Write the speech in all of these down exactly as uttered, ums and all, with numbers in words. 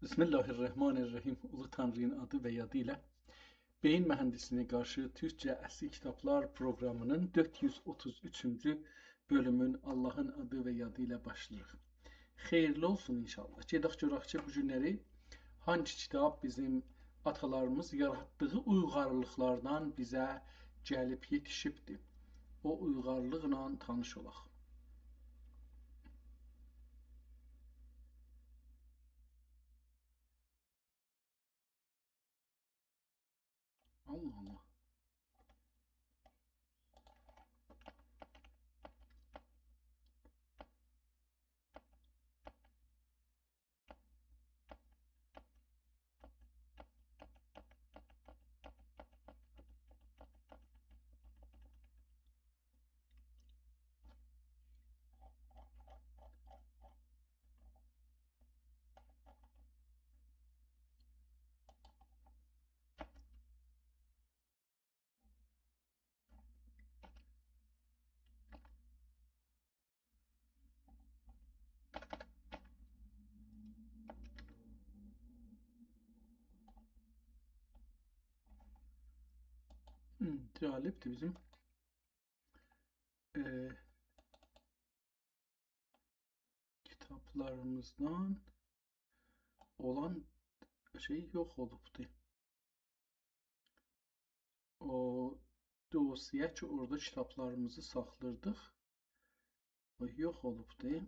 بسم الله الرحمن الرحیم. اولو تانری‌نین آدی و یادی ایله. بئیین مهندسلیگینه قارشی تورکجه اسکی کیتابلار پروقرامی‌نین دؤرد یوز اوتوز اوچونجو بؤلومون آللاهین آدی و یادی ایله باشلاییریق. خئییرلی اولسون انشاءالله. گئدک گؤرک کی، بو گونلری هانگی کیتاب بیزیم آتالاریمیز یاراتدیغی اویغارلیقلاردان بیزه گلیب یئتیشیبدیر. او اویغارلیقلا تانیش اولاق. الله الله. هوم، جالبدیر بیزیم. ائ، کیتابلاریمیزدان اولان شئی یوخ اولوبدو. او دوسیه کی، اورادا کیتابلاریمیزی ساخلایردیق، او یوخ اولوبدو.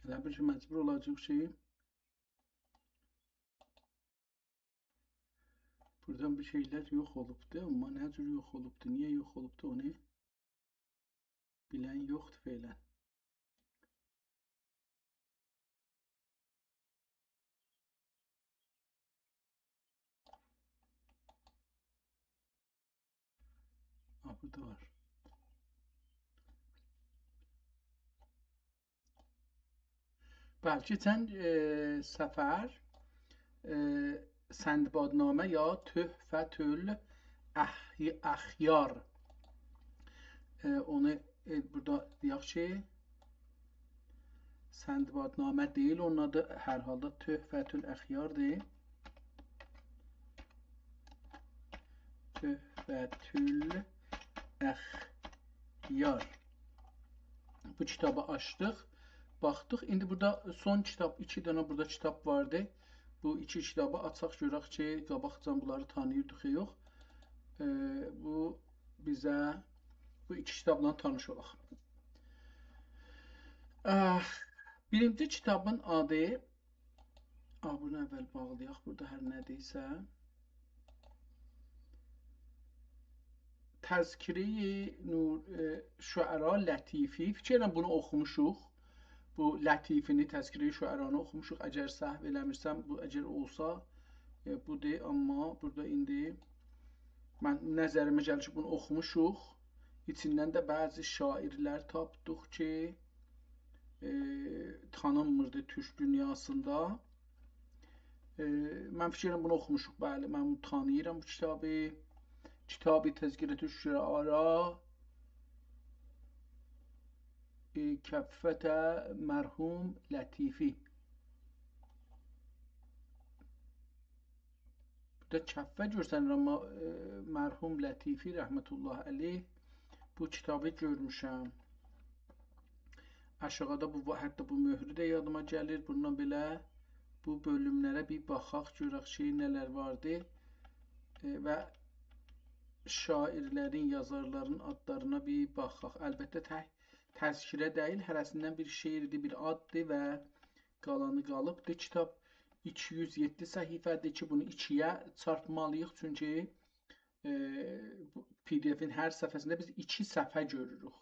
ائله بیل کی، مجبور اولاجاغیق کی، بورادان بیر شئیلر یوخ اولوبدو، آمما نه جور یوخ اولوبدو، نییه یوخ اولوبدو، اونو بیلن یوخدور فعلاً. ها، بورادا وار. بلی، کئچن، ائ، سفر، ائ، سندبادنامه یا تحفة الاخ-، اخیار. ائ، اونو، ائ، بورادا دئیک کی، سندبادنامه دئییل، اونون آدی هر حالدا تحفة الاخیاردیر. تحفة الاخیار. بو کیتابی آچدیق، باخدیق. ایندی بورادا سون کیتاب، ایکی دنه بورادا کیتاب واردی. بو ایکی کیتابی آچاق گؤرک کی، قاباقجان بونلاری تانیییردیق یا یوخ. ائ، بو بیزه بو ایکی کیتابلا تانیش اولاق. اه، بیرینجی کیتابین آدی، آ، بونو اول باغلایاق، بورادا هر نه‌دیرسه. تذکرهٔ نور، ائ، شعرا لطیفی. فیکر ائدیرم بونو اوخوموشوق. بو لطیفی‌نی، تذکرهٔ شعرانی اوخوموشوق. اگر سهو ائله‌میرسم، بو، اگر اولسا، ائ، بودور، آمما بورادا ایندی من نظریمه گلیر کی، بونو اوخوموشوق. ایچیندن ده بعضی شاعرلر تاپدیق کی، ائ، تانینمیردی تورک دونیاسیندا. ائ، من فیکر ائدیرم بونو اوخوموشوق، بلی، من بونو تانیییرام بو کیتابی. کتاب تذکرة الشعراء، ائ، کفة مرحوم لطیفی. بورادا کفه گؤرسنیر، آمما، ائ، مرحوم لطیفی رحمة الله علیه بو کیتابی گؤرموشم. آشاغیدا بو، حتی بو مؤهرو ده یادیما گلیر. بوندان بئله بو بؤلوملره بیر باخاق، گؤرک کی، نه‌لر واردی. ائ، و شاعرلرین، یازارلارین آدلارینا بیر باخاق. البته، تک تذکره دئییل، هره‌سیندن بیر شعردیر، بیر آددیر و قالانی قالیبدیر. کیتاب، ایکی یوز یئددی صفحه‌دیر کی، بونو ایکی‌یه چارپمالی‌ییق، چونکی، ائ، بو پی دی افین هر صفحه‌سینده بیز ایکی صفحه گؤروروک.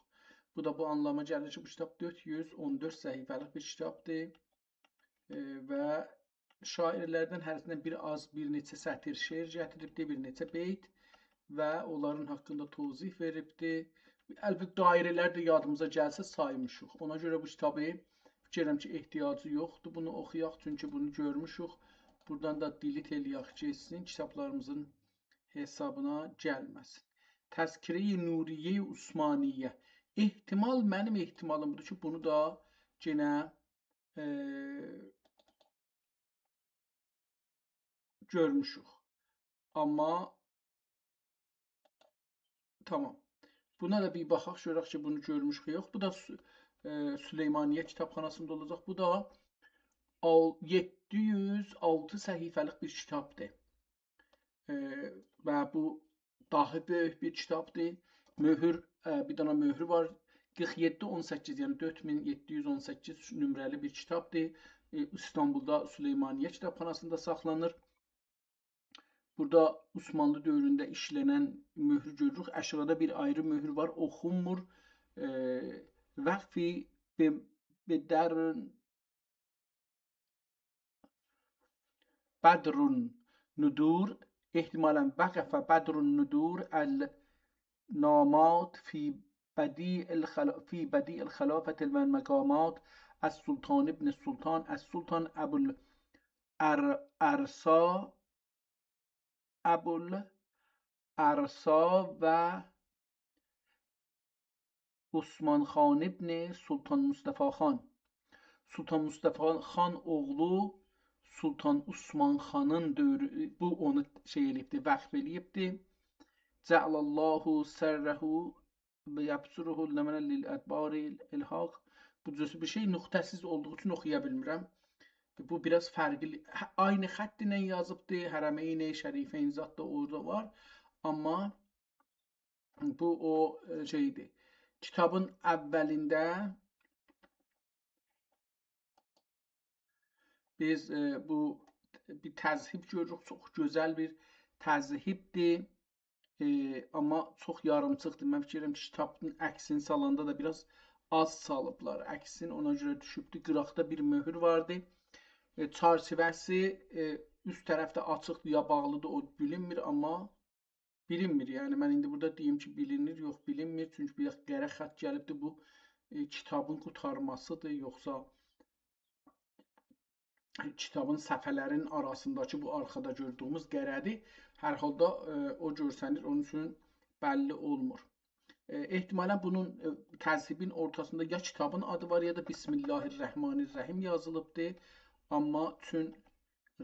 بو دا بو آنلاما گلیر کی، بو کیتاب دؤرد یوز اون دؤرد صفحه‌لیک بیر کیتابدیر. ائ، و شاعرلردن هره‌سیندن بیر آز، بیر نئچه سطر شعر گتیریبدی، بیر نئچه بیت و اونلارین حاقیندا توضیح وئریبدی. البته، دایره‌لر ده یادیمیزا گلسه سایمیشیق. اونا گؤره بو کیتابی فیکیر ائدیرم کی، احتیاجی یوخدور بونو اوخویاق، چونکی بونو گؤرموشوک. بورادان دا دیلیت ائله‌یک، گئتسین، کیتابلاریمیزین حسابینا گلمه‌سین. تذکره‌ی نوریه‌ی عثمانیه. احتمال، منیم احتمالیم بودور کی، بونو دا یئنه، ائ، گؤرموشوک. آمما تامام. بونا دا بیر باخاق، گؤرک کی، بونو گؤرموشوک، یوخ. بو دا سو-، ائ، سلیمانیه کیتابخاناسیندا اولاجاق. بو دا آل-، یئددی یوز آلتی صفحه‌لیک بیر کیتابدیر. ائ، و بو داها بؤیوک بیر کیتابدیر. مؤهور، ائ، بیر دنه مؤهرو وار. قیرخ یئددی اون سککیز، یعنی دؤرد مین یئددی یوز اون سککیز نمره‌لی بیر کیتابدیر. ائ، ایستانبولدا سلیمانیه کیتابخاناسیندا ساخلانیر. بورادا عثمانلی دؤورونده ایشله‌نن مؤهرو گؤروروک. آشاغیدا بیر آیری مؤهور وار، اوخونمور. ائ، وقفی به، به در بدر الندور، احتمالاً وقف بدر الندور النامات فی بدیع الخلا-، فی بدیع الخلافة والمقامات السلطان ابن السلطان السلطان ابو الار-، ارسا، ابو الارسا و عثمان خان ابن سلطان مصطفی خان. سلطان مصطفی خان اوغلو سلطان عثمان خانین دؤورو، بو اونو شئی ائله‌ییبدی، وقف ائله‌ییبدی. جعل الله سره و یبسره لمن للادبار الحاق. بو جور بیر شئی، نقطه‌سیز اولدوغو اوچون اوخویا بیلمیرم. بو بیر آز فرقلی، ه-، عینی خط ایله یازیبدی، حرمین شریفین زاد دا اورادا وار. آمما بو او، ائ، شئیدیر. کیتابین اولینده بیز، ائ، بو بیر تذهیب گؤروروک. چوخ گؤزل بیر تذهیبدیر. ائ، آمما چوخ یاریمچیقدیر. من فیکیر ائدیرم کی، کیتابین عکسینی سالاندا دا بیر آز آز سالیبلار عکسین، اونا گؤره دوشوبدور. قیراقدا بیر مؤهور واردی. ائ، چرچیوه‌سی، ائ، اوست طرفده آچیقدیر، یا باغلیدیر، او بیلینمیر، آمما بیلینمیر. یعنی، من ایندی بورادا دئییم کی، بیلینیر، یوخ، بیلینمیر. چونکی بیر قره خط گلیبدیر، بو، ائ، کیتابین قوتارماسیدیر، یوخسا کیتابین صفحه‌لرین آراسینداکی بو آرخادا گؤردویوموز قره‌دیر. هر حالدا، ائ، او گؤرسنیر، اونون اوچون بللی اولمور. ائ، احتمالاً بونون، ائ، تذهیبین اورتاسیندا یا کیتابین آدی وار، یا دا بسم الله الرحمن الرحیم یازیلیبدی. آمما چون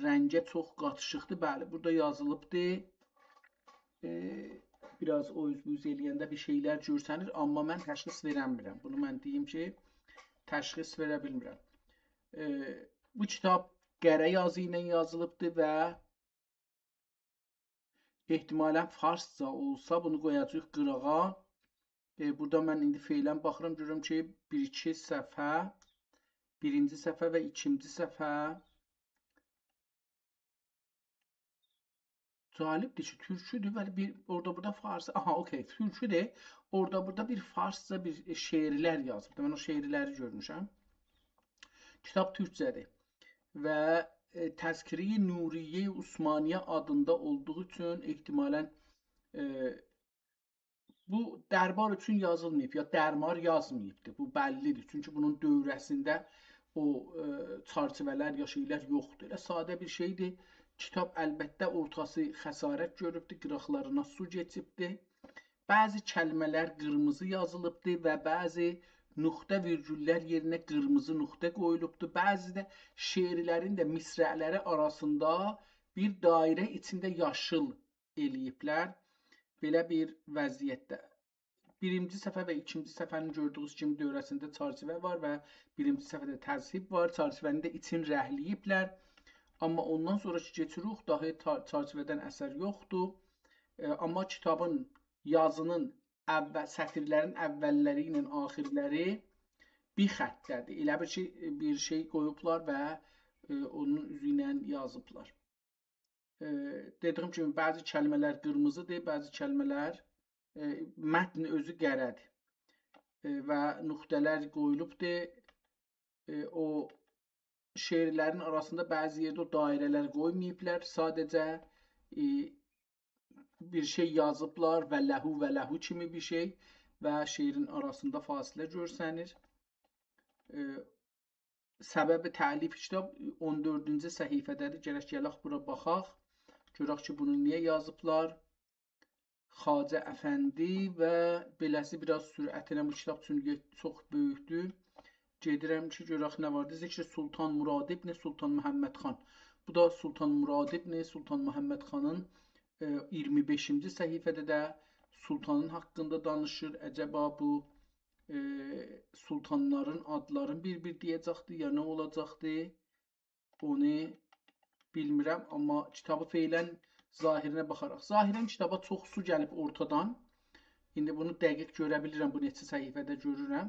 رنگه چوخ قاتیشیقدیر. بلی، بورادا یازیلیبدی. ائ، بیر آز او اوز بو اوز ائله‌ینده بیر شئیلر گؤرسنیر، آمما من تشخیص وئرنمیرم. بونو من دئییم کی، تشخیص وئره بیلمیرم. ائ، بو کیتاب قره یازی ایله یازیلیبدی و احتمالاً فارسجا اولسا، بونو قویاجاغیق قیراغا. ائ، بورادا من ایندی فعلاً باخیرام، گؤرورم کی، بیر-ایکی صفحه، بیرینجی صفحه و ایکینجی صفحه. جالبدیر کی، تورکودور، ولی بیر، اورادا بورادا فارسی، آها، اوکی، تورکودور. اورادا بورادا بیر فارسجا بیر، ائ، شعرلر یازیبدی. من او شعرلری گؤرموشم. کیتاب تورکجه‌دیر. و، ائ، تذکره‌ی نوریه‌ی عثمانیه آدیندا اولدوغو اوچون احتمالاً، ائ، بو دربار اوچون یازیلماییب، یا درمار یازماییبدی. بو بللی‌دیر. چونکی بونون دؤوره‌سینده او، ائ، چرچیوه‌لر، یا شئیلر یوخدور. ائله ساده بیر شئیدیر. کیتاب البته اورتاسی خسارت گؤروبدور، قیراقلارینا سو کئچیبدیر. بعضی کلمه‌لر قیرمیزی یازیلیبدی و بعضی نقطه ویرگول‌لر یئرینه قیرمیزی نقطه قویولوبدو. بعضی ده شعرلرین ده مصرع‌لری آراسیندا بیر دایره ایچینده یاشیل ائله‌ییبلر. بئله بیر وضعیتده. بیرینجی صفحه و ایکینجی صفحه‌نین گؤردویونوز کیمی دؤوره‌سینده چرچیوه وار و بیرینجی صفحه‌ده تذهیب وار. چرچیوه‌نین ده ایچین رنگله‌ییبلر. آمما اوندان سونرا کی کئچیریک، داها تا-، چرچیوه‌دن اثر یوخدور. ائ، آمما کیتابین، یازینین اول-، سطرلرین اوللری ایله آخیرلری بیر خطده‌دیر. ائله بیل کی، بیر شئی قویوبلار و ائ، اونون اوزو ایله یازیبلار. ائ، دئدیییم کیمی، بعضی کلمه‌لر قیرمیزی‌دیر، بعضی کلمه‌لر، ائ، متن اؤزو قره‌دیر. ائ، و نقطه‌لر قویولوبدور. ائ، او شعرلرین آراسیندا بعضی یئرده او دایره‌لر قویماییبلار. ساده‌جه، ائ، بیر شئی یازیبلار و له و له کیمی بیر شئی و شعرین آراسیندا فاصله گؤرسنیر. ائ، سبب تألیف کیتاب اون دؤردونجو صفحه‌ده‌دیر. گرک گلک بورا باخاق. گؤرک کی، بونو نییه یازیبلار. خواجه افندی و بئله‌سی بیر آز سرعتله بو کیتاب چون یئ-، چوخ بؤیوکدور. گئدیرم کی، گؤرک نه واردی. ذکر سلطان مراد ابن سلطان محمد خان. بو دا سلطان مراد ابن سلطان محمد خانین، ائ، اییرمی بئشینجی صفحه‌ده ده سلطانین حاقیندا دانیشیر. عجبا بو، ائ، سلطانلارین آدلارین بیر-بیر دئیه‌جکدی، یا نه اولاجاقدی؟ اونو بیلمیرم، آمما کیتابی فعلاً ظاهرینه باخاراق. ظاهراً کیتابا چوخ سو گلیب اورتادان. ایندی بونو دقیق گؤره بیلیرم، بو نئچه صفحه‌ده گؤرورم.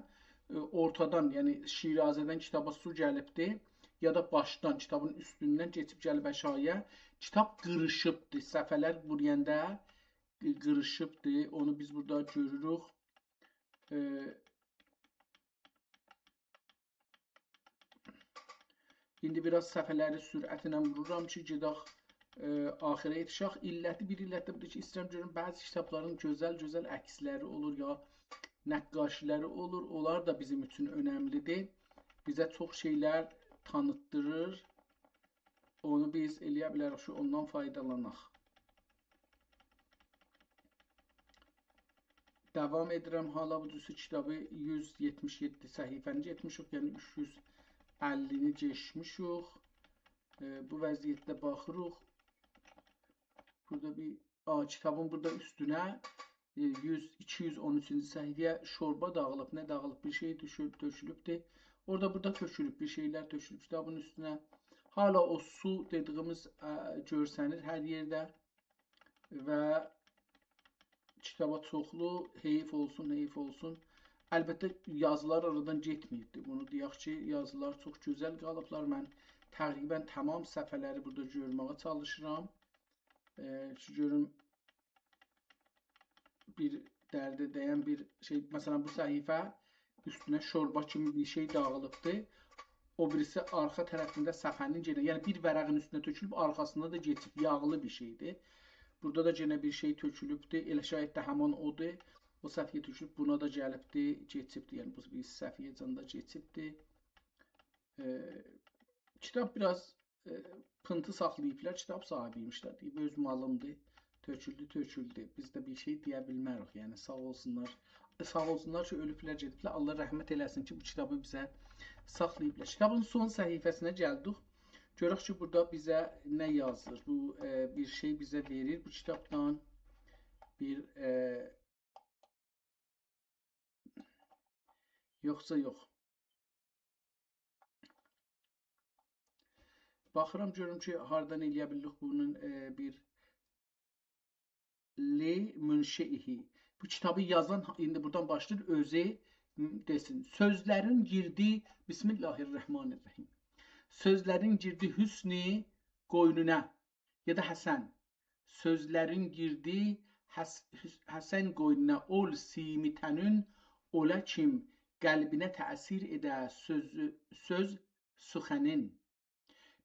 ائ، اورتادان، یعنی شیرازه‌دن کیتابا سو گلیبدی، یا دا باشدان، کیتابین اوستوندن کئچیب گلیب آشاغییا. کیتاب قیریشیبدی، صفحه‌لر بورایاندا قی-، قیریشیبدی. اونو بیز بورادا گؤروروک. ائ، ایندی بیر آز صفحه‌لری سرعتله وورورام کی، گئدک، ائ، آخیره یئتیشک. علتی، بیر علت ده بودور کی، ایسته‌ییرم گؤروم، بعضی کیتابلارین گؤزل-گؤزل عکسلری اولور، یا نقاشی‌لری اولور. اونلار دا بیزیم اوچون اؤنملی‌دیر. بیزه چوخ شئیلر تانیتدیریر. اونو بیز ائلیه بیلریک کی، اوندان فایدالاناق. داوام ائدیرم. حالا بو جوسو کیتابی یوز یئتمیش یئددی صفحه‌نی گئتمیشیک، یعنی اوچ یوز اللینی کئچمیشیک. ائ، بو وضعیتده باخیریق. بورادا بیر، آ، کیتابین بورادا اوستونه، ائ، یوز، ایکی یوز اون اوچونجو صفحه‌یه شوربا داغیلیب، نه داغیلیب، بیر شئی دوشوب، تؤکولوبدور. اورادا بورادا تؤکولوب، بیر شئیلر تؤکولوب کیتابین اوستونه. حالا او سو دئدیییمیز، ا، گؤرسنیر هر یئرده. و کیتابا چوخلو، حیف اولسون، حیف اولسون. البته، یازیلار آرادان گئتمه‌ییبدیر. بونو دئیک کی، یازیلار چوخ گؤزل قالیبلار. من تقریباً تمام صفحه‌لری بورادا گؤرمه‌یه چالیشیرام. ائ، کی، گؤروم بیر درده دَیَن بیر شئی، مثلاً، بو صفحه اوستونه شوربا کیمی بیر شئی داغیلیبدی. او بیریسی آرخا طرفینده صفحه‌نین یئنه، یعنی بیر ورقین اوستونه تؤکولوب، آرخاسیندا دا کئچیب، یاغلی بیر شئیدیر. بورادا دا یئنه بیر شئی تؤکولوبدور. ائله شاید ده همان اودور. او صفحه‌یه تؤکولوب، بونا دا گلیبدی، کئچیبدی. یعنی بو بیر صفحه‌یه‌جن ده کئچیبدی. ائ، کیتاب بیر آز، ائ، پینتی ساخلاییبلار، کیتاب صاحیبی‌یمیش ده، دئییب، «اؤز مالیمدیر، تؤکولدو، تؤکولدو. بیز ده بیر شئی دئیه بیلمه‌ریک.» یعنی، ساغ اولسونلار. ائ، ساغ اولسونلار کی، اؤلوبلر، گئدیبلر. الله رحمت ائله‌سین کی، بو کیتابی بیزه ساخلاییبلار. کیتابین سون صفحه‌سینه گلدیک. گؤرک کی، بورادا بیزه نه یازیر؟ بو، ائ، بیر شئی بیزه وئریر بو کیتابدان. بیر، ائ، یوخسا یوخ. باخیرام، گؤروم کی، هاردان ائلیه بیلیریک بونون، ائ، بیر لمنشئه. بو کیتابی یازان، ایندی بورادان باشلاییر، اؤزو، م، دئسین. سؤزلرین گیردی، بسم الله الرحمن الرحیم. سؤزلرین گیردی حسنی قوینونا، یا دا حسن. سؤزلرین گیردی حس-، حس-، حسن قوینونا، اول سیم تنین، اولا کیم قلبینه تأثیر ائده سؤز، سؤز سخنین.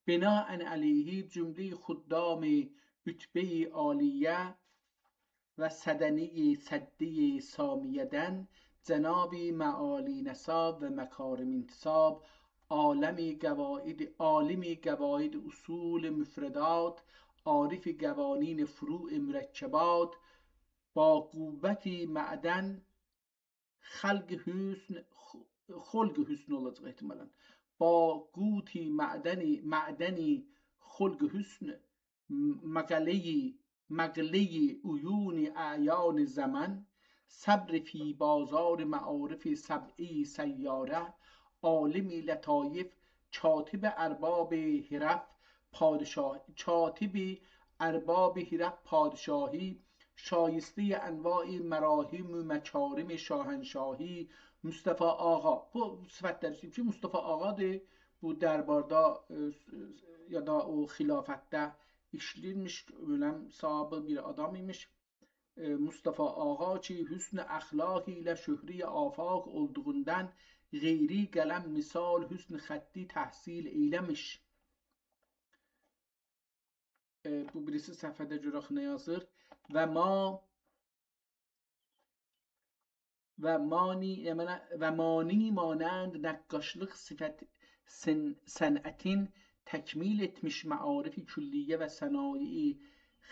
بناءً علیه جملهٔ خدام رتبهٔ عالیه و سدنهٔ سدّهٔ سامیه‌دن جناب معالی‌نسب و مکارم‌انتساب، عالم قواعد، عالم قواعد اصول مفردات، عارف قوانین فروع مرکبات، با قوت معدن خلق حسن، خ-، خلق حسن اولاجاق احتمالاً. با قوت معدن، معدن خلق حسن، م-، مقلهٔ، مقلهٔ عیون اعیان زمن، صبر فی بازار معارف سبعهٔ سیاره، عالم لطایف، کاتب ارباب حرف پادشاه، کاتب ارباب حرف پادشاهی، شایستهٔ انواع مراحم و مکارم شاهنشاهی، مصطفی آقا. بو صفت‌لر اوستون کی، مصطفی آقادیر، بو درباردا، ائ، س-، یا دا او خلافتده ایشله‌ییرمیش، اؤلن صاحابی بیر آدام ایمیش. ائ، مصطفی آقا کی، حسن اخلاقی ایله شهره‌ی آفاق اولدوغوندان، غیری قلم مثال حسن خطی تحصیل ائیله‌میش. ائ، بو بیریسی صفحه‌ده گؤرک نه یازیر. و ما و مانی، نمنه، و مانی مانند نقاشلیق صفت سن-، صنعتین تکمیل ائتمیش معارف کلیه و صنایع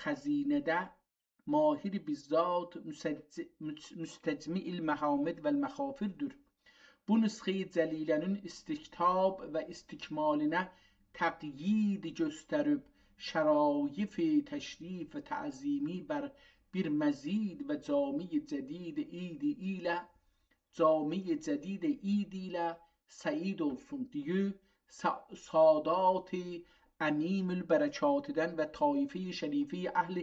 خزینه‌ده ماهر بالذات مسج-، مس-، مستجمع المحامد و المغافردیر. بو نسخه‌ی جلیله‌نین استکتاب و استکمالینه تقیید گؤستریب، شرایف تشریف و تعظیمی بر بیر مزید و جامعه‌ی جدید عیدی ایله، جامعه‌ی جدید عیدی ایله سعید اولسون دئییر. سا-، سادات عمیم البرکاتیدن و طایفه‌ی شریفه‌ی اهل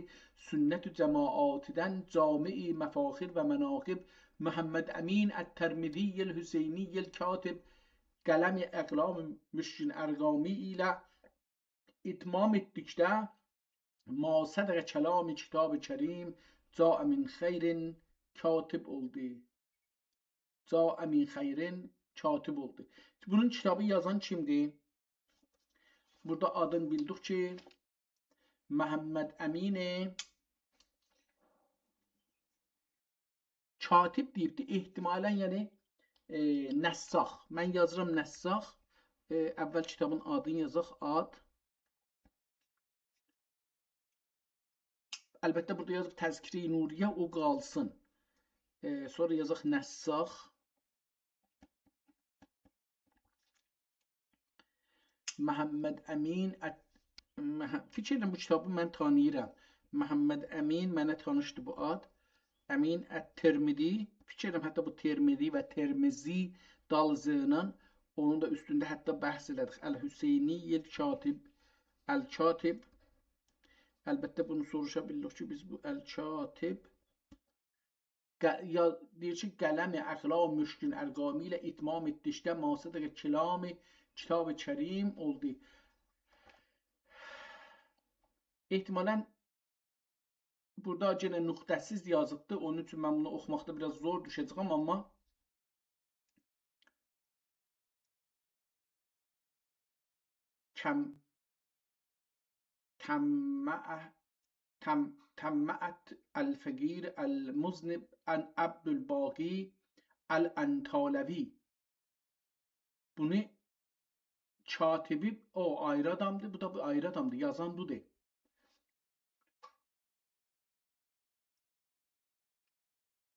سنت و جماعتیدن جامع مفاخر و مناقب محمد امین الترمذی الحسینی الکاتب قلم اقلام مشکین ارقامی ایله اتمام ائتدیکده ما صدق کلام کتاب کریم جاء من خیر کاتب اولدو. جاء من خیر کاتب اولدو. بونون کیتابی یازان کیمدیر؟ بورادا آدینی بیلدیک کی، محمد امین کاتب دئییبدی. احتمالاً، یعنی، ائ، نساخ. من یازیرام نساخ. ائ، اول کیتابین آدینی یازاق. آد. البته، بورادا یازیب تذکره‌ی نوریه، او قالسین. ائ، سونرا یازاق نساخ. محمد امین ات-، مح-، فیکیر ائدیرم بو کیتابی من تانیییرام. محمد امین، منه تانیشدی بو آد. امین الترمذی، فیکیر ائدیرم حتی بو ترمذی و ترمذی دال ز ایله، اونون دا اوستونده حتی بحث ائله‌دیک. الحسینی الکاتب، الکاتب. البته بونو سوروشا بیلیریک کی، بیز بو الکاتب ق-، یا، دئییر کی، قلم اقلام مشکین ارقامی ایله اتمام ائتدیکده ما صدق کلام کتاب کریم اولدو. احتمالاً بورادا یئنه نقطه‌سیز یازیبدی، اونون اوچون من بونو اوخوماقدا بیر آز زور دوشه‌جه‌یم، آمما کم-، تمّع-، تم-، تمّعت الفقیر المذنب عن عبدالباقی الانطالوی. بونو کاتبی او آیری آدامدیر، بو دا بو آیری آدامدیر، یازان بودور.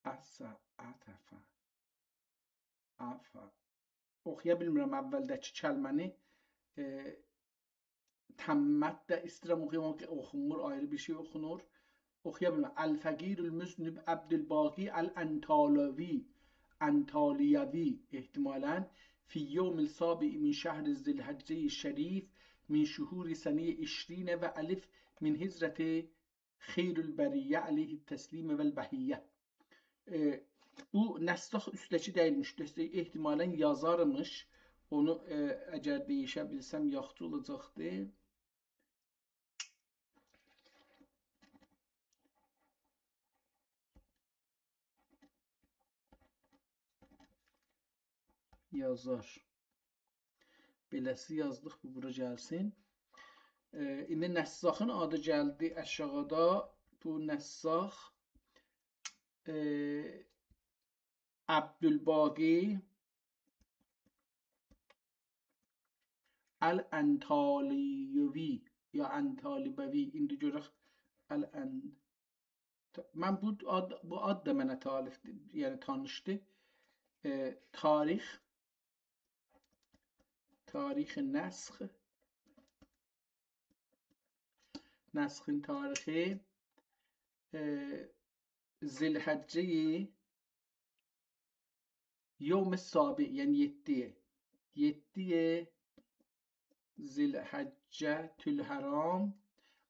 عص-، عطف. عفا. اوخویا بیلمیرم اولده‌کی کلمه‌نی. ائ، تمّعت ده ایسته‌ییرم اوخویام، او اوخونمور، آیری بیر شئی اوخونور. اوخویا بیلمیرم. الفقیر المذنب عبدالباقی الانطالوی، انطالیوی احتمالاً، فی یوم السابع من شهر ذی الحجة الشریف من شهور سنة عشرین و الف من هجرة خیر البریة علیه التسلیم و البهیة. ائ، بو نساخ اوسته‌کی دئییلمیش، دوستلار، احتمالاً یازارمیش. اونو، ائ، اگر دئییشه بیلسم، یاخشی اولاجاقدی. یازار. بئله‌سی یازدیق، بو بورا گلسین. ائ، ایندی نساخین آدی گلدی آشاغیدا. بو نساخ، ائ، عبدالباقی الانطالیوی یا انطالبوی. ایندی گؤرک الان-، من بو آد، بو آد دا منه تالیف، یعنی تانیشدی. ائ، تاریخ، تاریخ نسخ، نسخین تاریخی، ائ، ذوالحجه یوم سابع، یعنی یئددی. یئددی ذوالحجة الحرام.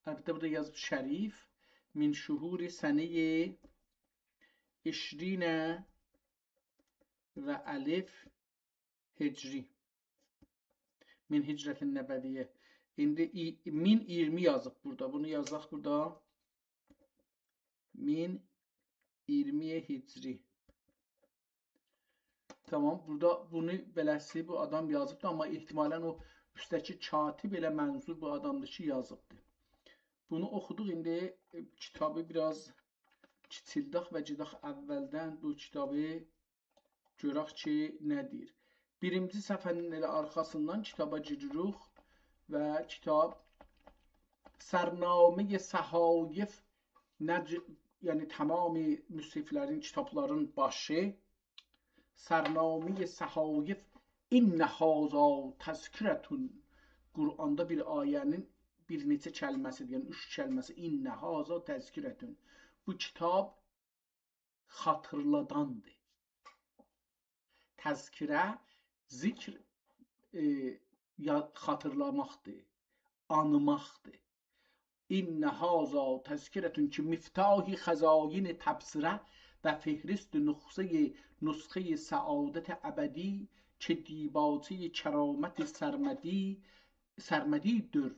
البته، بورادا یازیب شریف. من شهور سنة عشرین و الف هجری. من هجرة النبویة. ایندی ای-، مین اییرمی یازیب بورادا. بونو یازاق بورادا. مین اییرمی هجری. تامام، بورادا بونو بئله‌سی بو آدام یازیبدی، آمما احتمالاً او اوسته‌کی کاتب ائله منظور بو آدامدیر کی، یازیبدی. بونو اوخودوق، ایندی، ائ، کیتابی بیر آز کیچیلدک و گئدک اولدن بو کیتابی گؤرک کی، نه دئییر. بیرینجی صفحه‌نین ائله آرخاسیندان کیتابا گیریریک و کیتاب سرنامهٔ صحایف، نج-، یعنی تمام مصحف‌لرین، کیتابلارین باشی، سرنامهٔ صحایف، «إن هذا تذکرة». قرآندا بیر آیه‌نین بیر نئچه کلمه‌سیدیر، یعنی اوچ کلمه‌سی. «إن هذا تذکرة». بو کیتاب خاطیرلاداندیر. تذکره، ذکر، ائ، یا-، خاطیرلاماقدیر، آنیماقدیر. «إن هذا تذکرة» کی، مفتاح خزاین تبصره و فهرست نسخهٔ، نسخهٔ سعادت ابدی، کی دیباچهٔ کرامت سرمدی، سرمدی‌دور.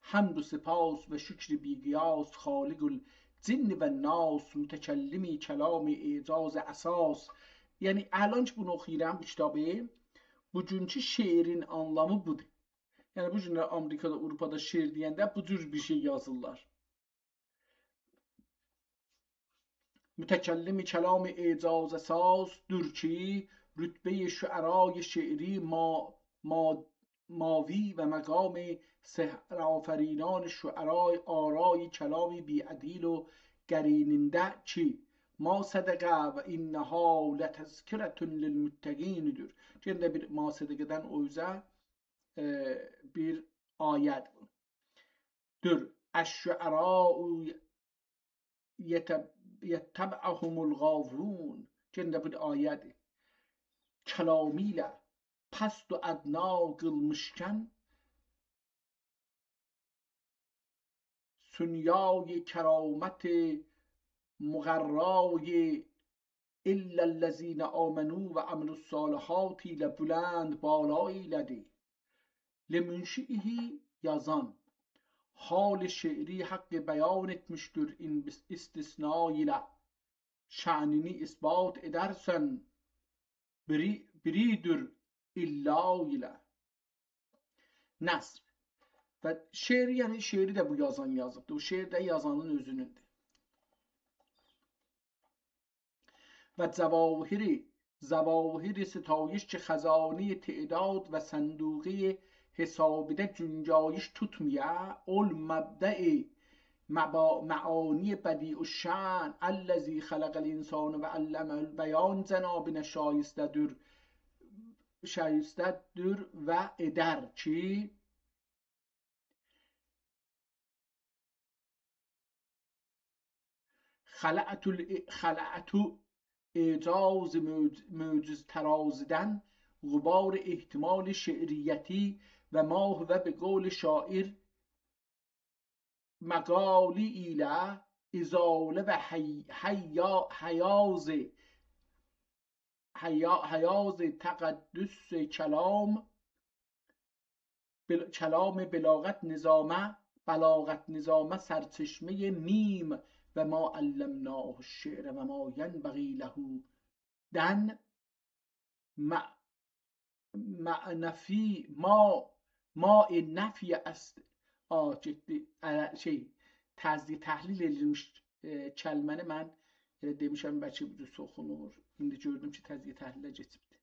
حمد و سپاس و شکر بی‌قیاس، خالق الجن و الناس، متکلم کلام اعجاز اساس. یعنی، الان کی بونو اوخویورام، بو کیتابی، بوگونکو شعرین آنلامی بودور. یعنی، بو گونلر آمریکادا، آوروپادا شعر دئینده بو جور بیر شئی یازیرلار. متکلم کلام اعجاز اساس دور کی، رتبهٔ شعرای شعری ما-، ما-، ماوی و مقام سحرآفرینان شعرای آرای کلام بی‌عدل و قریننده کی، «ما صدق و إنها لتذکرة للمتقین» دور. یئنه ده بیر «ما صدقه‌دن» او اوزه، ائ، بیر آیه‌دیر بو. دور. «الشعراء یتب-، یتبعهم الغاوون». یئنه ده بیر آیه‌دیر. کلامی ایله پست و ادنا قیلمیشکن، ثنیای کرامت مقرای «إلا الذین آمنوا و عملوا الصالحات» ایله بلند بالا ائیله‌دی. «لمنشئه» یازان، حال شعری حق بیان ائتمیشدیر این بس-، استثنا ایله. شأنینی اثبات ائدرسن بری-، بری‌دور «إلا» ایله. نثر. و شعری، یعنی شعری ده بو یازان یازیبدی. بو شعر ده یازانین اؤزونوندور. و جواهر، جواهر ستایش که خزانهٔ تعداد و صندوقهٔ حسابیده گنجایش توتمایا، اول مبدأ مبا-، معانی بدیع الشأن، «الذی خلق الانسان و علمه البیان» جنابینه شایسته‌دیر، شایسته‌دیر و ائدر کی، خلعت ال-، خلعت اعجاز معج-، معجزترازیدن غبار احتمال شعریتی و ما هو به قول شاعر مقالی ایله ازاله و حی-، حیا-، حیاز، حیا-، حیاز تقدس کلام بل-، کلام بلاغت نظامه، بلاغت نظامه سرچشمهٔ میم و «ما علمناه الشعر و ما ینبغی له» دن مع-، معنفی، ما، ما نفی است. آ، گئتدی. ا، شئی، تجزیه تحلیل ائدیلمیش، ائ، کلمه‌نی من ائله دئمیشم، بلکه بو جور اوخونور. ایندی گؤردوم کی، تجزیه تحلیله کئچیبدی.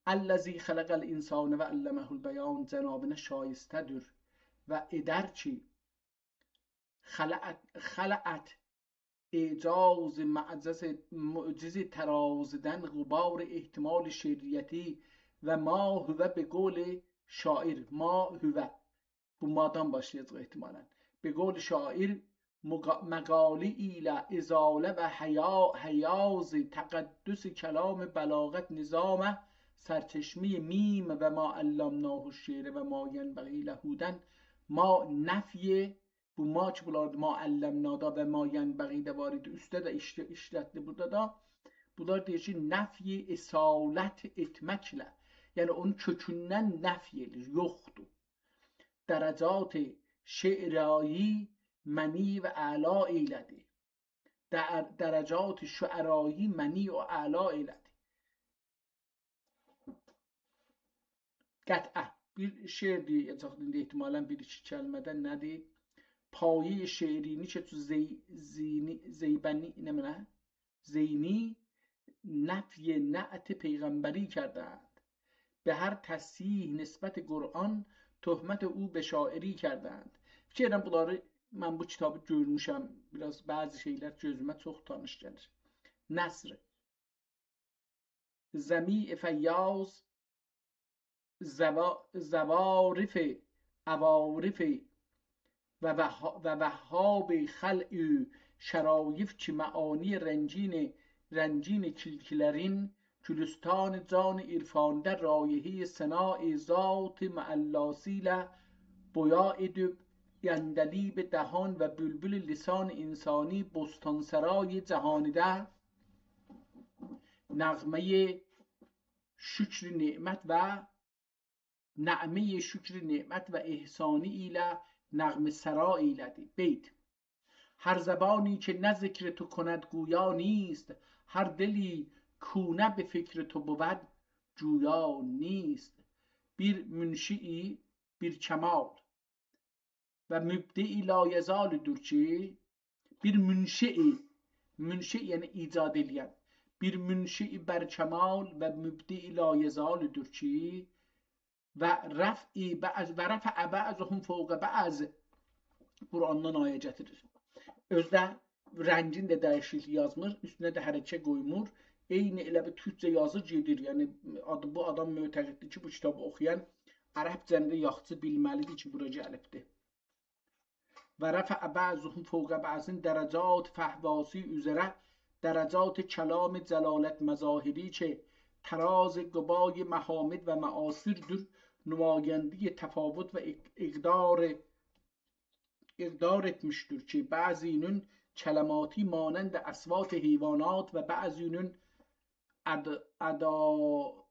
«الذی خلق الانسان و علمه البیان» جنابینه شایسته‌دیر و ائدر کی، خلعت، خلعت اعجاز معجز، معجز ترازیدن غبار احتمال شعریتی و «ما هو» به قول شاعر، «ما هو». بو «ما»دان باشلایاجاق احتمالاً. به قول شاعر، مقا-، مقالی ایله ازاله و حیا-، حیاز تقدس کلام بلاغت نظامه سرچشمهٔ میم و «ما علمناه الشعر و ما ینبغی له» دن «ما» نفی، بو «ما» کی، بونلار «ما علمنا»دا و «ما ینبغی» ده وار ایدی، اوسته ده ایشله-، ایشلتدی بورادا دا. بونلار دئییر کی، نفی اصالت ائتمکله، یعنی اونو کؤکوندن نفی ائله‌ییر، یوخدور. درجات شعرایی منی و اعلا ائیله‌دی. در-، درجات شعرایی منی و اعلا ائیله‌دی. قطعه. بیر شعر دئیه‌جک ایندی احتمالاً بیر ایکی کلمه‌دن، نه‌دیر؟ پایهٔ شعرینی که چو زی-، زینی، زیبنی، نمنه؟ زینی نفی نعت پیغمبری کردند. به هر تصحیح نسبت قرآن تهمت او به شاعری کردند. فیکر ائدیرم بونلاری من بو کیتابی گؤرموشم. بیر آز بعضی شئیلر گؤزومه چوخ تانیش گلیر. نثر. ضمیع فیاض، زوا-، زوارف، عوارف و وها-، و وهاب خلع و شرایف کی معانی رنگین، رنگین کلکلرین گلستان جان عرفانیده رایحهٔ ثنای ذات معلاسی ایله بویا ائدیب، عندلیب دهان و بلبل لسان انسانی بستانسرای جهانیده نغمهٔ شکر نعمت و نعمهٔ شکر نعمت و احسانی ایله نغمه‌سرا ائیله‌دی. بیت. هر زبانی که نه ذکر تو کند گویا نیست، هر دلی کو نه به فکر تو بود جویا نیست. بیر منشئی، بیر کمال و مبدعی لایزال‌دور کی، بیر منشئی، منشئی یعنی ایجاد ائله‌ین، بیر منشئی برکمال و مبدعی لایزال‌دور کی، و رفع بعض، و رفع بعضهم فوق بعض قرآندان آیه گتیریر. اؤزو ده رنگین ده دییشیکلیک یازمیر، اوستونه ده حرکه قویمور. عینی ائله بیر تورکجه یازیر گئدیر. یعنی آدی، بو آدام معتقددیر کی، بو کیتابی اوخویان عربجه‌نی ده یاخشی بیلمه‌لیدیر کی، بورا گلیبدیر. و رفع بعضهم فوق بعض درجات فهواسی اوزره درجات کلام جلالت مظاهری کی تراز قبای محامد و معاصردور، نمایندهٔ تفاوت و اق-، اقدار، اقدار ائتمیشدیر کی بعضی‌نین کلماتی مانند اصوات حیوانات و بعضی‌نین اد-، ادا-،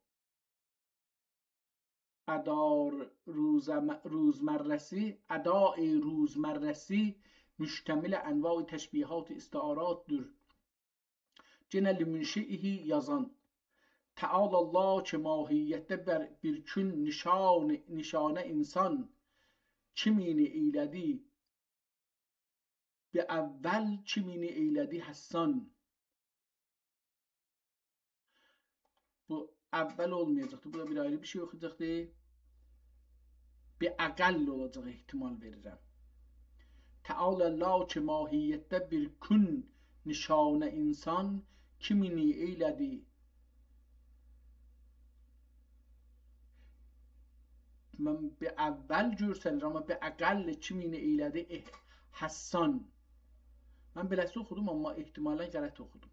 ادار روزم-، روزمره‌سی، ادای روزمره‌سی مشتمل انواع تشبیهات و استعارات‌دور. گئنه لمنشئه یازان. تعالی الله کی ماهیتده بر بیر کون نشان، نشانه انسان کیمینی ائیله‌دی، به اول کیمینی ائیله‌دی حسان. بو اول اولمایاجاقدی. بو دا بیر آیری بیر شئی اوخویاجاقدی. به اقل اولاجاق احتمال وئریرم. تعالی الله کی ماهیتده بیر کون نشانه انسان کیمینی ائیله‌دی. من به اول گؤرسنیر، آمما به اقل کیمینی ائیله‌دی، اح-، حسان. من بئله‌سی اوخودوم، آمما احتمالاً غلط اوخودوم.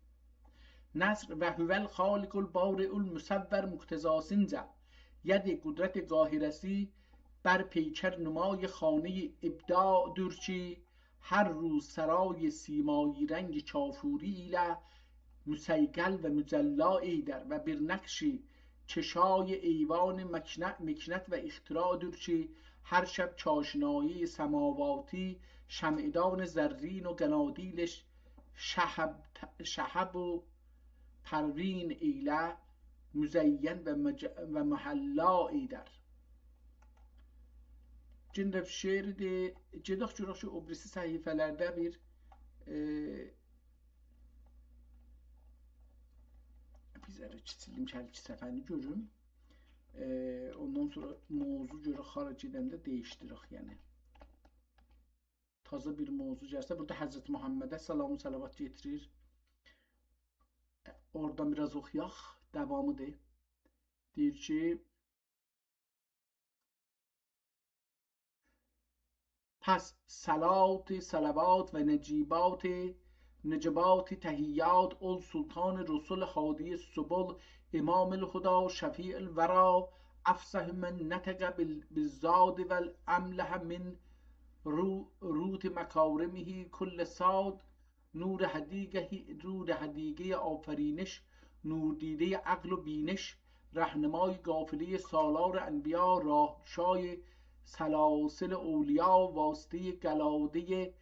نثر. و هو الخالق البارئ المصور مقتضاسینجا، ید قدرت قاهره‌سی بر پیکر نمای خانهٔ ابداع‌دور کی، هر روز سرای سیمایی رنگ کافوری ایله مصیقل و مجلا ائیدر و بیر نقش کشای ایوان مکنه-، مکنت و اختراع‌دور کی، هر شب چاشنیهٔ سماواتی شمعدان زرین و قنادیل ش-، شهب-، شهب و پروین ایله مزین و مج-، و محلا ائیدر. گئنه ده شعردیر. گئدک گؤرک کی، او بیریسی صفحه‌لرده بیر، ائ، بیر ذره کیچیلدیم کی، هر ایکی صفحه‌نی گؤروم. ائ، اوندان سونرا موضوع گؤرک، هارا گئدنده دییشدیرک، یعنی. تازا بیر موضوع گلسه، بورادا حضرت محمده سلام و صلوات گتیریر. اورادان بیر آز اوخویاق، داوامیدیر. دئییر کی، پس صلات، صلوات و نجیبات، نجبات، تحیات، اول سلطان رسل، هادی سبل، امام الهدی، شفیع الوری، افصح من نطق بال-، بالضاد و الاملح من رو-، روت مکارمه کل صاد، نور حدیقه، نور حدیقهٔ آفرینش، نوردیدهٔ عقل و بینش، رهنمای قافلهٔ سالار انبیا، راهگشای سلاسل اولیا، واسطهٔ قلادهٔ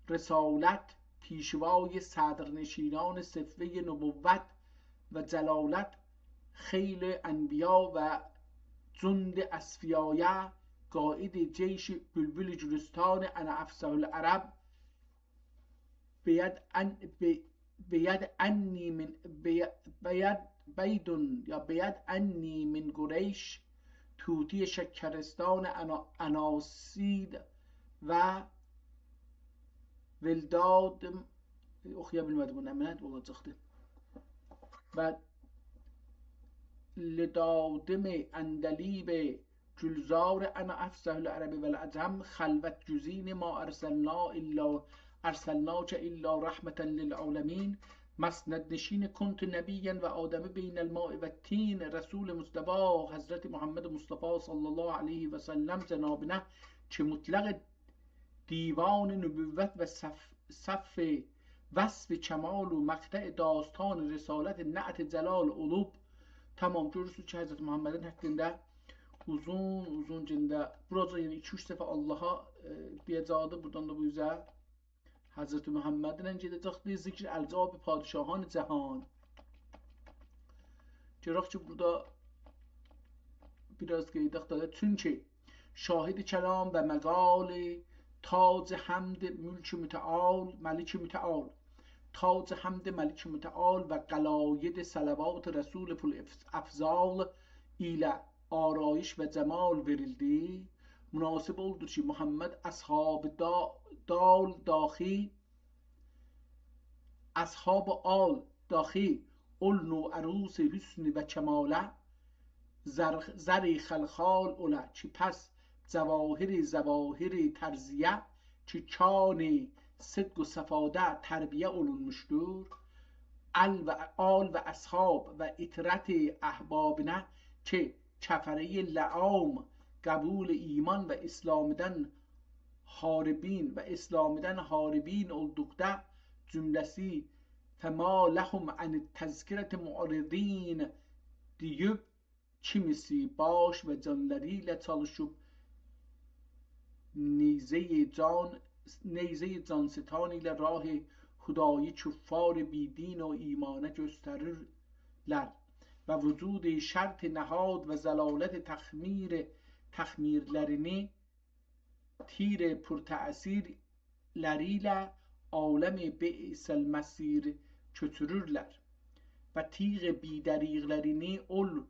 رسالت، پیشوای صدرنشینان صفوهٔ نبوت و جلالت، خیل انبیا و جند اصفیایه، قائد جیش بلبل گلستان انا افصح العرب، بید ان-، ب-، بید انی من، بی-، بید، بیدون یا بید انی من قریش، طوطی شکرستان انا-، اناسید و ولدادم، اوخویا بیلمه‌دیم بونو، امنت اولاجاقدی. و لدادم عندلیب گلزار انا افصح العرب و العجم، خلوت گزین ما ارسلنا الا، ارسلناک الا رحمة للعالمین، مسندنشین کنت نبیا و آدم بین الماء و الطین، رسول مصطفی حضرت محمد مصطفی صلی الله علیه و سلم جنابینه کی مطلق دیوان نبوت و صف-، صف وصف کمال و مقطع داستان رسالت نعت جلال اولوب. تمام، گؤرورسونوز کی حضرت محمدین حاقیندا اوزون اوزون گئنده، بوراجا یعنی ایکی اوچ دفعه آللاها، ائ، دئیه‌جکدی، بورادان دا بو اوزه حضرت محمدله گئده‌جکدی، ذکر الجا به پادشاهان جهان. گرک کی بورادا بیر آز قاییداق دا، چونکی شاهد کلام و مقال، تاج حمد ملک متعال، ملک متعال، تاج حمد ملک متعال و قلاید صلوات رسول پل اف-، افضال ایله آرایش و جمال وئریلدی. مناسب اولدو کی محمد اصحاب دا-، دال داخی، اصحاب آل داخی اول نوعروس حسن و کماله، زر-، زر خلخال اوله کی پس جواهر ظواهر ترضیه کی کان صدق و صفاده تربیه اولونموشدور. ال و، آل و اصحاب و عترت احبابینه کی کفرهٔ لعام قبول ایمان و اسلامیدن هاربین و اسلامیدن هاربین اولدوقدا جمله‌سی «فما لهم عن التذکرة معرضین» دئییب، کیمیسی باش و جانلاری ایله چالیشیب نیزهٔ جان، نیزهٔ جانستان ایله راه خدایی کفار بی‌دین و ایمانه گؤستریرلر و وجود شرط نهاد و ضلالت تخمیر، تخمیرلرینی تیر پرتأثیرلری ایله عالم بئس المصیر کؤچورورلر و تیغ بی‌دریغلرینی اول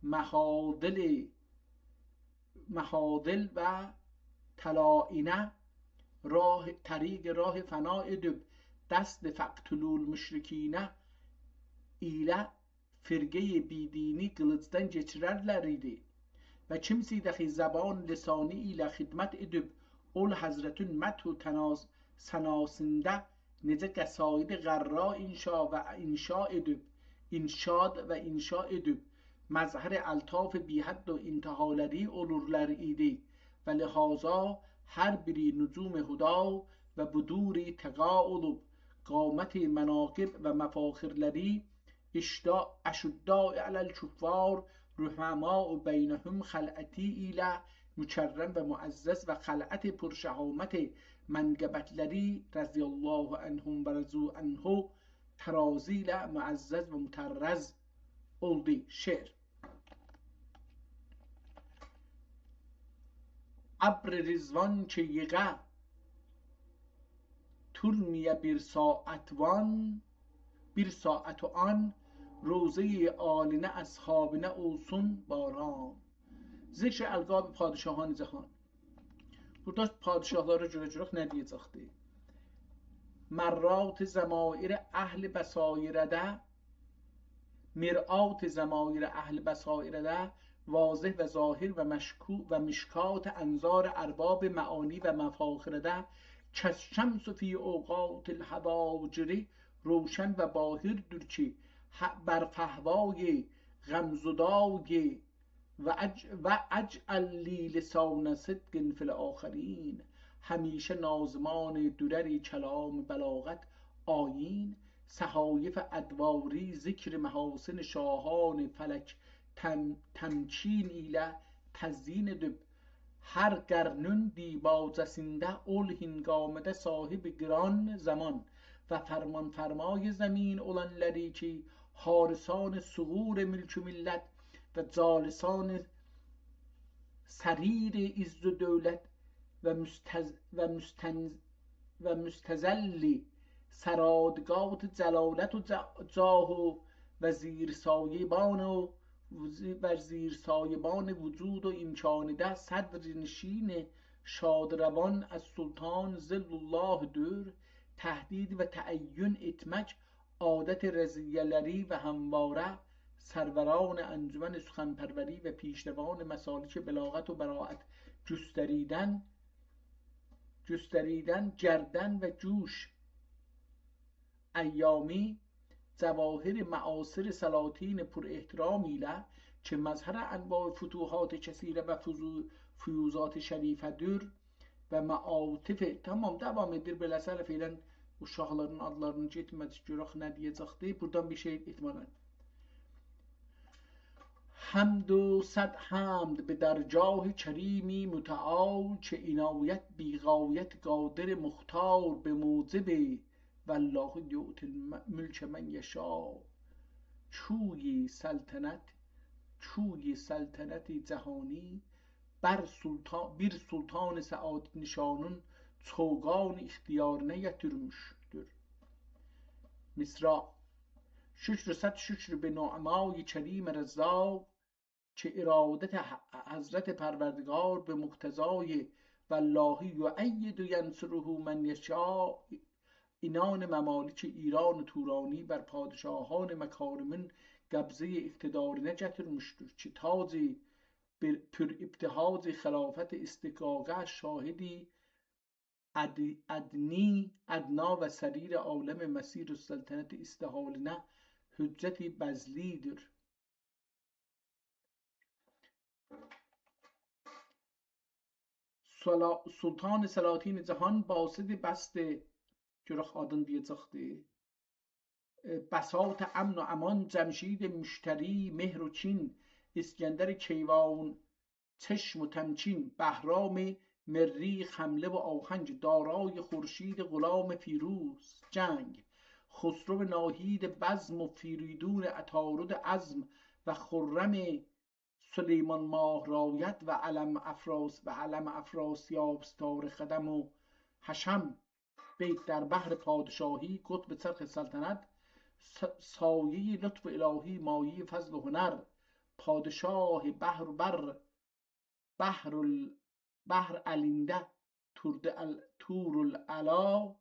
محاذل، محاذل و طلائینه راه، طریق راه فنا ائدیب، دست «فاقتلوا المشرکین» ایله فرقهٔ بی‌دینی قیلیجدان کئچیررلر ایدی. و کیمیسی داخی زبان لسانی ایله خدمت ائدیب، اول حضرتین مدح و تناس-، ثناسیندا نئجه قصاید غرا انشا و انشا ائدیب، انشاد و انشا ائدیب، مظهر الطاف بی‌حد و انتهالری اولورلار ایدی. و لهذا هر بیری نجوم هدا و بدور تقا اولوب، قامت مناقب و مفاخرلری اشدا-، اشداء علی الکفار رحماء بینهم خلعتی ایله مکرم و معزز و خلعت پرشهامت منقبتلری رضی الله عنهم و رضوا عنه ترازی ایله معزز و مطرز اولدو. شعر. ابر رضوان کی ییغا تورمویا بیر ساعت وان، بیر ساعت و آن، روضهٔ عالی‌نه اصحابینه اولسون باران. ذکر القاب پادشاهان جهان. بورادا پادشاهلارا گؤره گؤرک نه دئیه‌جکدی. مرآت ضمایر اهل بصایرده، مرآت ضمایر اهل بصایرده، واضح و ظاهر و مشکو-، و مشکات انظار ارباب معانی و مفاخرده، کالشمس فی اوقات الهواجر، روشن و باهردور کی، ه-، بر فهوای غم‌زدای و اج-، و اجعل لی لسان صدق فی الآخرین، همیشه ناظمان درر کلام بلاغت آیین، صحایف ادواری، ذکر محاسن شاهان فلک تم-، تمکین ایله تزیین ائدیب، هر قرنون دیباجه‌سینده اول هنگامه‌ده صاحب قران زمان و فرمان‌فرمای زمین اولانلاری کی، حارسان ثغور ملک و ملت و جالسان سریر عز و دولت و مستظ-، و مستنظ-، و مستظل سرادگاه جلالت و جا-، جاه و وزیرسایبان و وز-، وزیرسایبان وجود و امکانده صدرنشین شادروان السلطان ظل الله‌دیر، تهدید و تعیین ائتمک عادت رضیه‌لری و همواره سروران انجمن سخن‌پروری و پیشروان مسالک بلاغت و براعت گستریدن، گستریدن گردن و گوش ایامی جواهر معاصر سلاطین پر احترام ایله کی، مظهر انواع فتوحات کثیره و فضو-، فیوضات شریفه‌دیر و معاطف، تمام، داوام ائدیر بئله، سلف ائله اوشاقلارین آدلارینی گئتمه‌دیک، گؤرک نه دئیه‌جکدی. بورادان بیر شئی ائتمه‌دن. حمد و صد حمد به درگاه کریمی متعال، که عنایت بی‌غایت قادر مختار به موجب، والله یؤتی الملک من یشاء. کوی سلطنت، کوی سلطنت جهانی بر سلطان، بیر سلطان سعادت‌نشانین چوگان اختیارینه یئتیرمیشدیر. مصرع. شکر صد شکر به نعمای کریم رزاق، که ارادت ح-، حضرت پروردگار به مقتضای والله یؤید و ینصره من یشاء، عنان ممالک ایران و تورانی بر پادشاهان مکارمین قبضهٔ اقتدارینه گتیرمیشدیر کی، تاج بر-، پر ابتهاج خلافت استحقاقه شاهدی اد-، ادنی، ادنا و سریر عالم مسیر السلطنت استحالینه حجت بذلی‌دیر. سلا-، سلطان سلاطین جهان باسط بسط، گؤرک آدین دئیه‌جکدی، ائ، بساط امن و امان، جمشید مشتری مهر و کین، اسکندر کیوان چشم و تمکین، بهرام مریخ حمله و آهنگ، دارای خورشید غلام فیروز جنگ، خسرو ناهید بزم و فریدون عطارد عزم و خرم سلیمان ماه رایت و علم افراس، و علم افراسیاب ستاره قدم و حشم، بیت در بحر پادشاهی، قطب چرخ سلطنت، س-، سایهٔ لطف الهی، مایهٔ فضل و هنر، پادشاه بحر بر، بحر ال-، بحر الینده، طور ال-، طور العلا،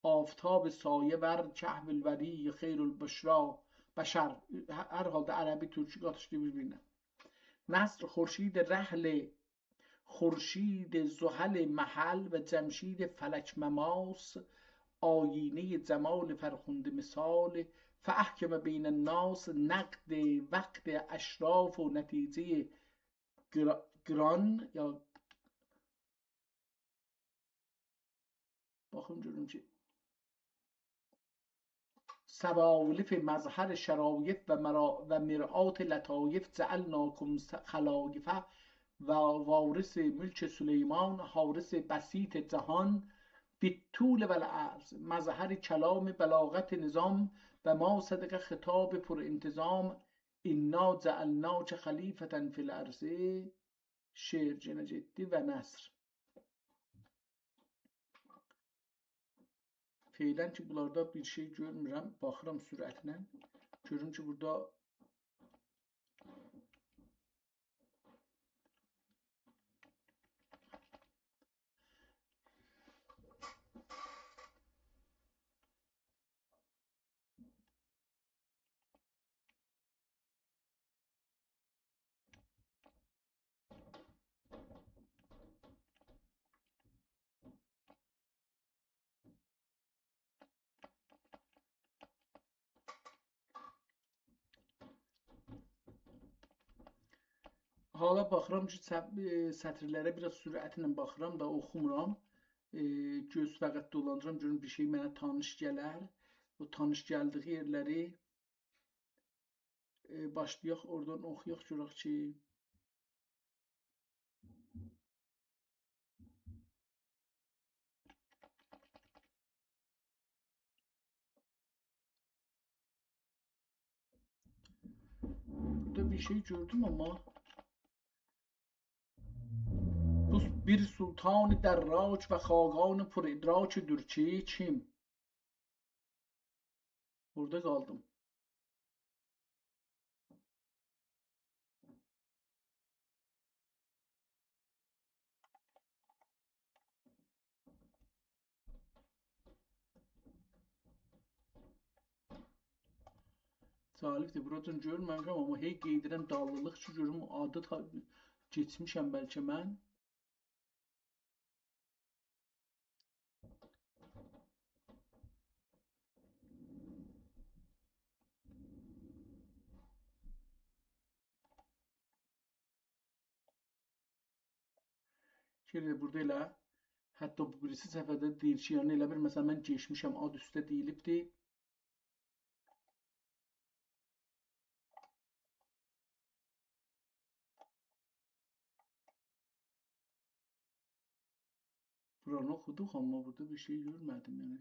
آفتاب سایه ور، کهف الوری، خیر البشرا، بشر. ه-، هر حالدا عربی، تورکی قاتیشدی بیر-بیرینه. نصر خورشید رحل، خورشید زحل محل و جمشید فلک مماس، آیینهٔ جمال فرخنده مثال، فاحکم بین الناس، نقد وقت اشراف و نتیجهٔ قرا-، قران، یا باخیم گؤروم کی، سوالف مظهر شرایف و مرا-، و مرآت لطایف، جعلناکم س-، خلایفه و وارث ملک سلیمان، حارس بسیط جهان، بالطول والعرض، مظهر کلام بلاغت نظام و ما صدق خطاب پر انتظام، انا جعلناک خلیفة فی الارض. شعر یئنه گئتدی و نثر. فعلاً کی، بونلاردا بیر شئی گؤرمورم. باخیرام سرعتله. گؤروم کی، بورادا حالا باخیرام کی، سط-، ائ، سطرلره بیر آز سرعتله باخیرام دا، اوخومورام. ائ، گؤز فقط دولاندیرام، گؤروم بیر شئی منه تانیش گلر. تانیش گلدیگی یئرلری، ائ، باشلایاق، اورادان اوخویاق، گؤرک کی، بورادا بیر شئی گؤردوم، آمما بو بیر سلطان دراک و خاقان پر ادراکدور کی، کیم؟ بورادا قالدیم. جالبدیر، بورادان گؤرمه‌میشم، آمما هی قئییدیرم دالیلیق کی، گؤروم آدی تا-، کئچمیشم بلکه من. شئی، بورادا ائله حتی بو بیریسی صفحه‌ده دئییر کی، یعنی ائله بیل، مثلا، من کئچمیشم، آد اوسته دئییلیبدی. بورانی اوخودوق، آمما بورادا بیر شئی گؤرمه‌دیم، یعنی.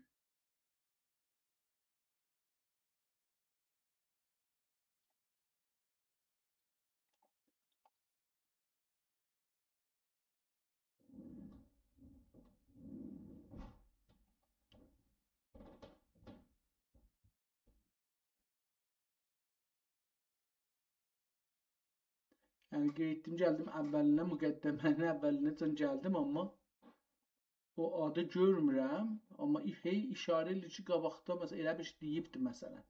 یعنی، قئییتدیم، گلدیم اوّلینه، مقدمه‌نین اوّلینه‌جن گلدیم، آمما او آدی گؤرمورم. آمما ای-، هئی ایشاره ائله‌ییر کی، قاباقدا، مثلا، ائله بیر شئی دئییبدی، مثلا.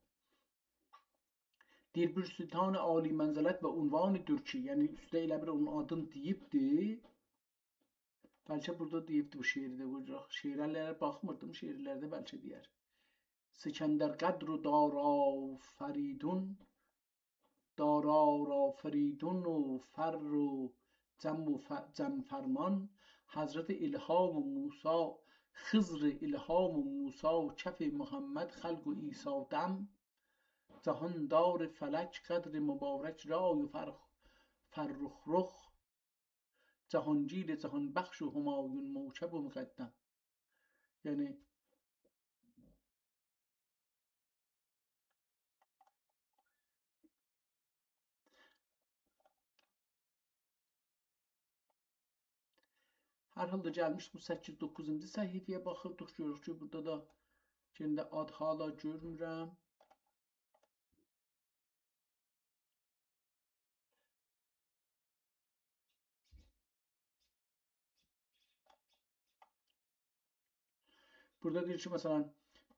دئییر، بیر سلطان عالی‌منزلت و عنوانی‌دیر کی، یعنی، اوسته ائله بیر اونون آدینی دئییبدی. بلکه بورادا دئییبدی بو شعری ده، بو شعرلره باخمیردیم، شعرلرده بلکه دئیر. سکندر قدر و دارافریدون، دارافریدون و فر و جم و ف-، جم فرمان، حضرت الهام و موسی، خضر الهام و موسی، کف محمد خلق و عیسی دم، جهاندار فلک قدر مبارک رای و فرخ-، فرخ رخ، جهانگیر جهانبخش و همایون موکب و مقدم. یعنی، هر حالدا گلمیشیک بو سککیز، دوققوزونجو صفحه‌یه باخیردیق، گؤروروک کی، بورادا دا یئنه ده آد حالا گؤرمورم. بورادا دئییر کی، مثلا،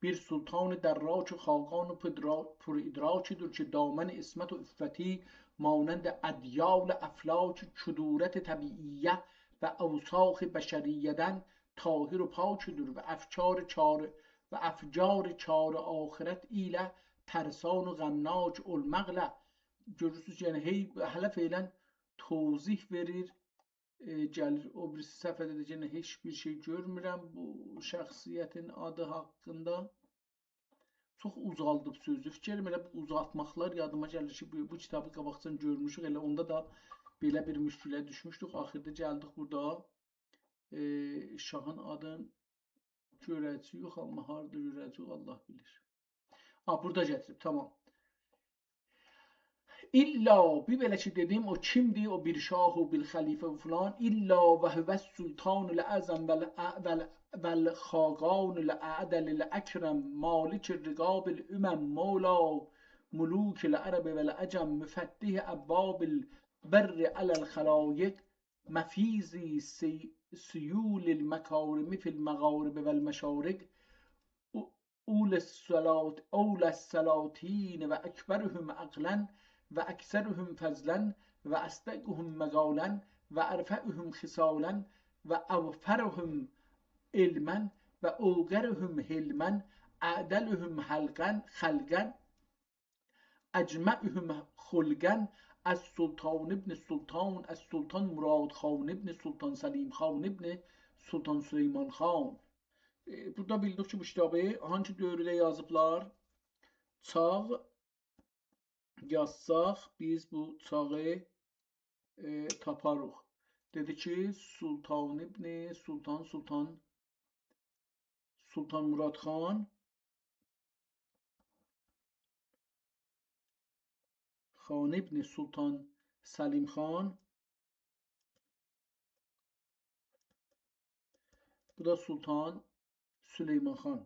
بیر سلطان دراک خاقان پدرا-، پر ادراکی‌دیر کی، دامن عصمت و عفتی مانند ادیال افلاک کدورت طبیعیه و اوساخ بشریه‌دن طاهر و پاکی‌دیر و افکار چار-، و افکار چار آخرت ایله ترسان و غمناک اولماقلا. گؤرورسونوز، یعنی، هئی، هله فعلا توضیح وئریر. ائ، گلیر او بیریسی صفحه‌ده ده یئنه هئچ بیر شئی گؤرمورم بو شخصیتین آدی حاقیندا. چوخ اوزالدیب سؤزو. فیکیر ائلیرم، ائله بو اوزالتماقلار یادیما گلیر کی، بو، بو کیتابی قاباقجان گؤرموشوک. ائله اوندا دا بئله بیر مشکله دوشموشدوک. آخیردا گلدیک بورادا، ائ، شاهین آدین گؤره‌جه‌ییک، آمما هاردا گؤره‌جه‌ییک، الله بیلیر. آ، بورادا گتیریب، تمام. الا، بیر بئله کی دئدیم، او کیمدیر، او بیر شاه و بیر خلیفه و فلان، الا و هو السلطان الاعظم و ال-، و ال-، و الخاقان الاعدل الاکرم، مالک رقاب الامم، مولا ملوک العرب و العجم، مفتح ابواب البر علی الخلایق، مفیض سی-، سیول المکارم فی المغارب و المشارق، او-، اول السلاط-، اول السلاطین و اکبرهم عقلا و اکثرهم فضلا و اصدقهم مقالا و ارفعهم خصالا و اوفرهم علما و اوقرهم حلما، اعدلهم حلقا، خلقا، اجمعهم خلقا، السلطان ابن السلطان، السلطان مراد خان ابن سلطان سلیم خان ابن سلطان سلیمان خان. ائ، بورادا بیلدیک کی، بو کیتابی هانسی دؤورده یازیبلار؟ چاغ یازساق، بیز بو چاغی، ائ، تاپاریق. دئدی کی، سلطان ابن، سلطان، سلطان، سلطان مراد خان، خان ابن سلطان سلیم خان، بو دا سلطان سلیمان خان.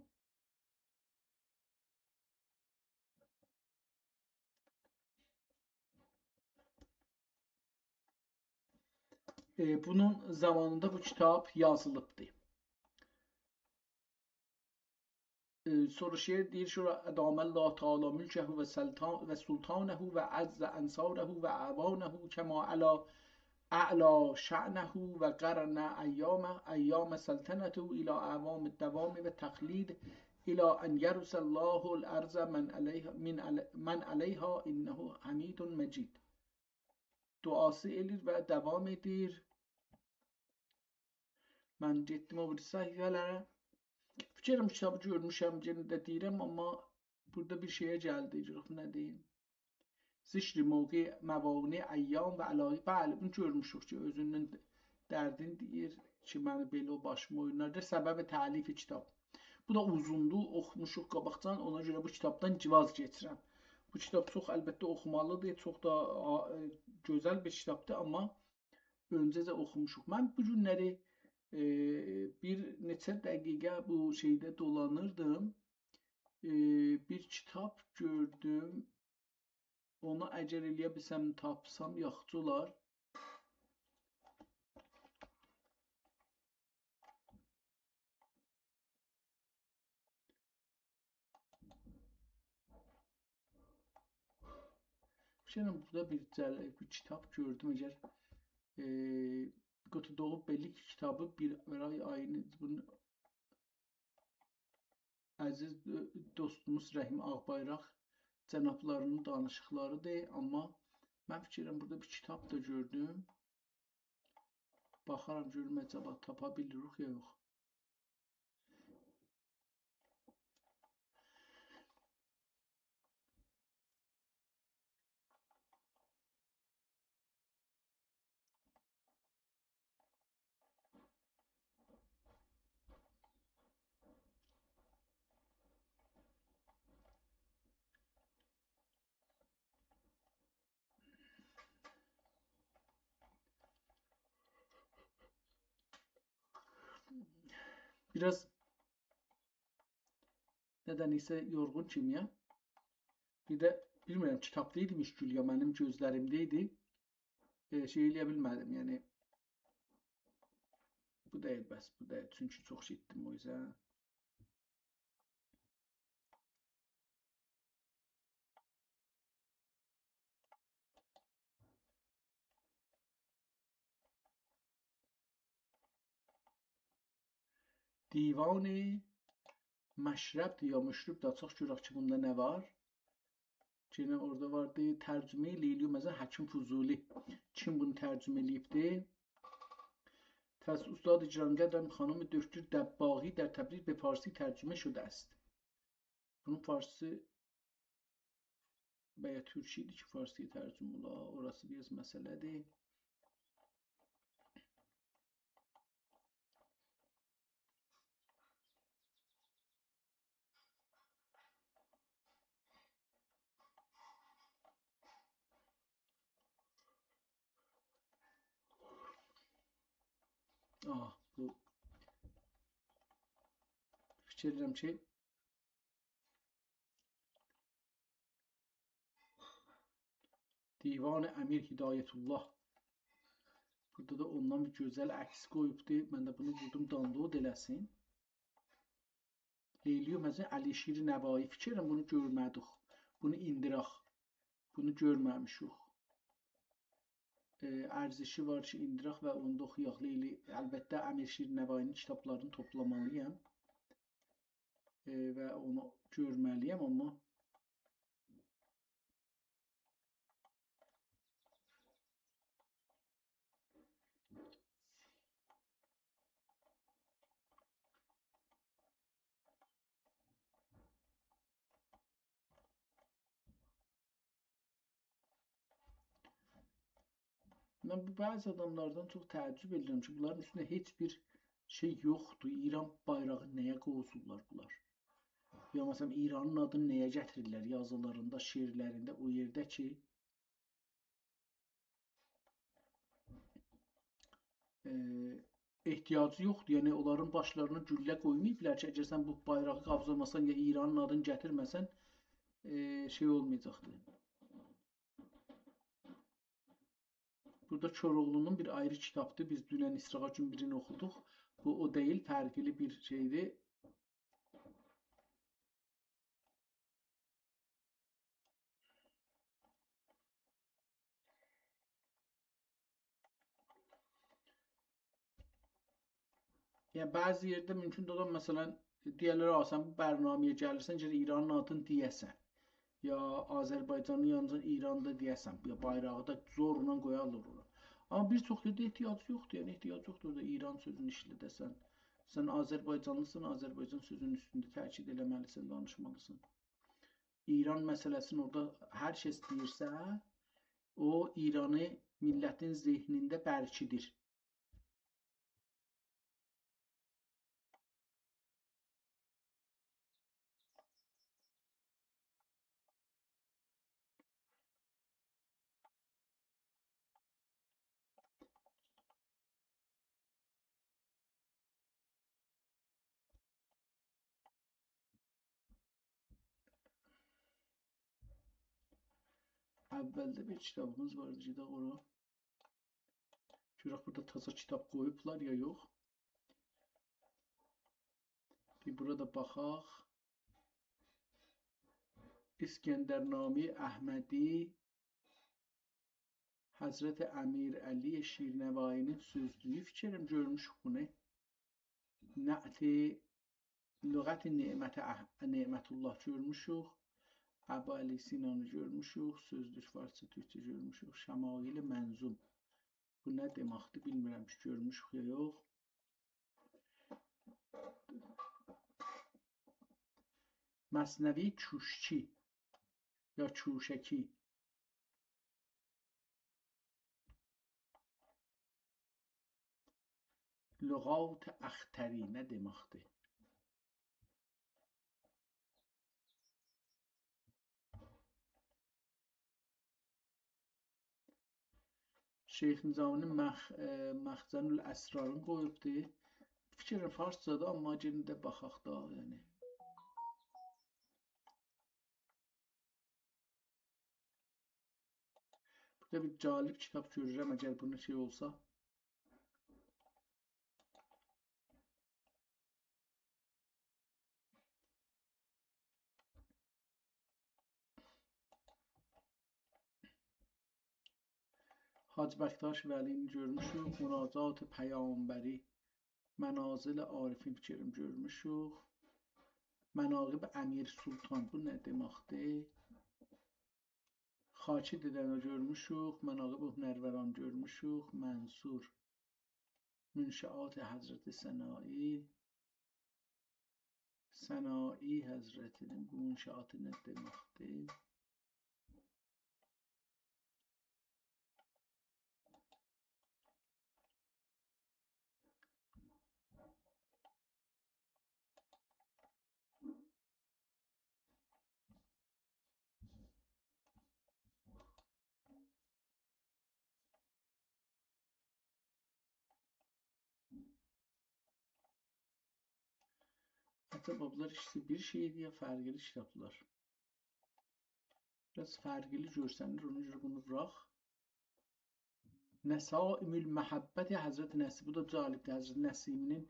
ائ، بونون زامانیندا بو کیتاب یازیلیبدی. ائ، سونرا شعر دئییر، شورا: «أدام الله تعالی ملکه و سلطان، و سلطانه و أعز أنصاره و أعوانه کما علا أعلی شأنه و قرن أیام، أیام سلطنته إلی أعوام الدوام و تخلید إلی أن یرث الله الأرض من علیها، من علی-، من علیها إنه حمید مجید.» دعاسی ائله‌ییر و داوام ائدیر. من گئتدیم او بیری صفحه‌لره. فیکر ائلیرم کیتابی گؤرموشم، یئنه ده دئییرم، آمما بورادا بیر شئیه گلدی، گؤرک نه دئییم. ذکر موقع موانع ایام و علاقه، بلی، بونو گؤرموشوک کی، اؤزونون دردینی دئییر کی، منی بئله او باشیما اویونلار دئییر، سبب تألیف کیتاب. بو دا اوزوندور، اوخوموشوق قاباقجان، اونا گؤره بو کیتابدان واز کئچیرم. بو کیتاب چوخ، البته، اوخومالیدیر، چوخ دا، آ، ائ، گؤزل بیر کیتابدیر، آمما اؤنجه‌جه اوخوموشوق. من بو گونلری، ائ، بیر نئچه دقیقه بو شئیده دولانیردیم. ائ، بیر کیتاب گؤردوم. اونو اگر ائلیه بیلسم، تاپسام، یاخشی اولار. فیکر ائلیرم بورادا بیر جل-، بیر کیتاب گؤردوم، اگر، ائ، قوتو دوغوب بئلی کیتابی بیر برای آینی، بونو عزیز دو-، دوستوموز رحیم آغ‌بایراق جنابلاری‌نین دانیشیقلاریدیر، آمما من فیکر ائلیرم بورادا بیر کیتاب دا گؤردوم. باخارام گؤروم عجبا تاپا بیلیریک یا یوخ. بیر آز ندنسه یورغون کیمی‌یم. بیر ده بیلمیرم، کیتابدا ایدیمیش گول یا منیم گؤزلریمده ایدی. ائ، شئی ائلیه بیلمه‌دیم، یعنی. بو دئییل، بس، بو دئییل. چونکی چوخ گئتدیم او اوزه. دیوان مشرب یا مشرب دا، چوخ گؤرک کی، بوندا نه وار. یئنه اورادا واردی، ترجمه‌ی لیلی مزن حکیم فضولی. کیم بونو ترجمه ائله‌ییبدی؟ تز-، استاد گرانقدرم خانم دکتر دباغی در تبریز به فارسی ترجمه شده است. بونون فارسی و یا تورکی ایدی کی، فارسی‌یا ترجمه اولا، اوراسی بیر آز مسئله‌دیر. آه، بو فیکر ائدیرم کی، دیوان امیر هدایت‌الله. بورادا دا اوندان بیر گؤزل عکس قویوبدو. من ده بونو ووردوم، دانلود ائله‌سین. لیلی مزن علیشیر نوایی. فیکر ائلیرم بونو گؤرمه‌دیک. بونو ایندیرک. بونو گؤرمه‌میشیک. ائ، ارزشی وار کی، ایندیرک و اوندا اوخویاق. لیلی، البته، امیر شیر نوایی‌نین کیتابلارینی توپلامالی‌یام. ائ، و اونو گؤرمه‌لی‌یم، آمما من بو بعضی آداملاردان چوخ تعجب ائدیرم کی، بونلارین اوستونده هئچ بیر شئی یوخدور. ایران بایراغی نه‌یه قووسونلار بونلار؟ یا، مثلا، ایرانین آدینی نه‌یه گتیریرلر یازیلاریندا، شعرلرینده، او یئرده کی، ائ، احتیاجی یوخدور. یعنی، اونلارین باشلارینا گولله قویماییبلار کی، اگر سن بو بایراغی قاوزاماسان یا ایرانین آدینی گتیرمه‌سن، ائ، شئی اولمایاجاقدیر. بورادا کوراوغلونون بیر آیری کیتابدیر. بیز دونن اسرائیل گون بیرینی اوخودوق. بو او دئییل، فرقلی بیر شئیدیر. یعنی، بعضی یئرده مومکوندور، آدام، مثلا، دئیرلر: «آ، سن بو برنامه‌یه گلیرسن، گرک ایرانین آدینی دئیه‌سن. یا آذربایجانی یانجا ایراندا دئیه‌سن. یا بایراغی دا زورلا قویارلار اورا.» آمما بیر چوخ یئرده احتیاج یوخدور، یعنی احتیاج یوخدور دا ایران سؤزونو ایشله‌ده‌سن. سن آذربایجانلیسان، آذربایجان سؤزونون اوستونده تأکید ائله‌مه‌لیسن، دانیشمالیسان. ایران مسئله‌سینی اورادا هر کس دئییرسه، او ایرانی میللتین ذهنینده برکیدیر. اولده بیر کیتابیمیز واردی، گئدک اورا. گؤرک بورادا تازا کیتاب قویوبلار یا یوخ. بیر بورا دا باخاق. اسکندرنامه‌ی احمدی، حضرت امیرعلی شیرنوایی‌نین سؤزلویو، فیکر ائلیرم گؤرموشوک بونو. نعت، لغت نعمت اح-، نعمت‌الله گؤرموشوک. ابوعلی سینانی گؤرموشوک. سؤزلوک فارسجا، تورکجه گؤرموشوک. شمایل منظوم. بو نه دئمکدیر، بیلمیرم کی، گؤرموشوک یا یوخ. مثنوی کوشکی یا کوشکی. لغات اختری نه دئمکدیر؟ شیخ نظامی‌نین مخ-، ائ، مخزن الاسرارینی قویوبدور. فیکر ائلیرم فارسجادیر، آمما یئنه ده باخاق دا، یعنی. بورادا بیر جالب کیتاب گؤرورم، اگر بونون شئی اولسا. حاج بکتاش ولی‌نی گؤرموشوک، مناجات پیامبری، منازل عارفین فیکر ائلیرم گؤرموشوک. مناقب امیر سلطان، بو نه دئمکدیر؟ خاکی دده‌نی گؤرموشوک، مناقب هنروران گؤرموشوک، منصور، منشآت حضرت سنایی، سنایی حضرتی‌نین بو منشآتی نه دئمکدیر؟ عجبا بونلار ایکیسی بیر شئیدیر یا فرقلی کیتابلار؟ بیر آز فرقلی گؤرسنیر، اونا گؤره بونو ووراق. نسائم المحبة حضرت نسیم. بو دا جالبدیر. حضرت نسیمی‌نین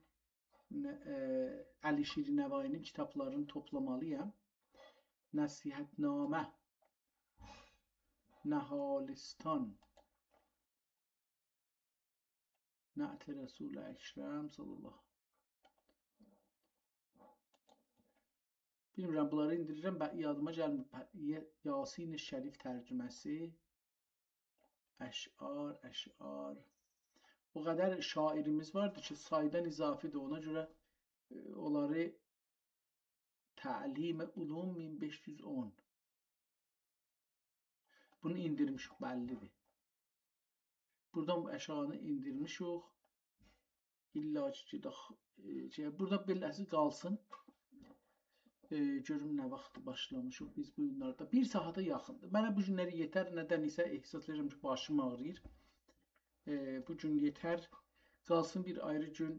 نه-، ائ، علی شیرنوایی‌نین کیتابلارینی توپلامالی‌یام. نصیحت‌نامه، نهالستان، نعت رسول اکرم صلی الله. بیلمیرم، بونلاری ایندیریرم، به-، یادیما گلمیر. به-، یه-، یاسین شریف ترجمه‌سی. اشعار، اشعار. او قدر شاعریمیز واردی کی، سایدان اضافی‌دیر. اونا گؤره، ائ، اونلاری تعلیم علوم مین بئش یوز اون. بونو ایندیرمیشیک، بللی‌دیر. بورادان بو اشاغینی ایندیرمیشیک. الا کی، گئدک، ائ، شئی، بورادا بئله‌سی قالسین. ائ، گؤروم نه واخت باشلامیشیق بیز بو گونلرده. بیر ساعاتا یاخیندیر. منه بو گونلری یئتر، ندن ایسه احساس ائدیرم کی، باشیم آغرییر. ائ، بو گون یئتر. قالسین بیر آیری گون.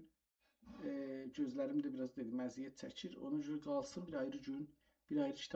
ائ، گؤزلریم ده بیر آز، دئدیم، اذیت چکیر. اونا گؤره قالسین بیر آیری گون، بیر آیری کیتاب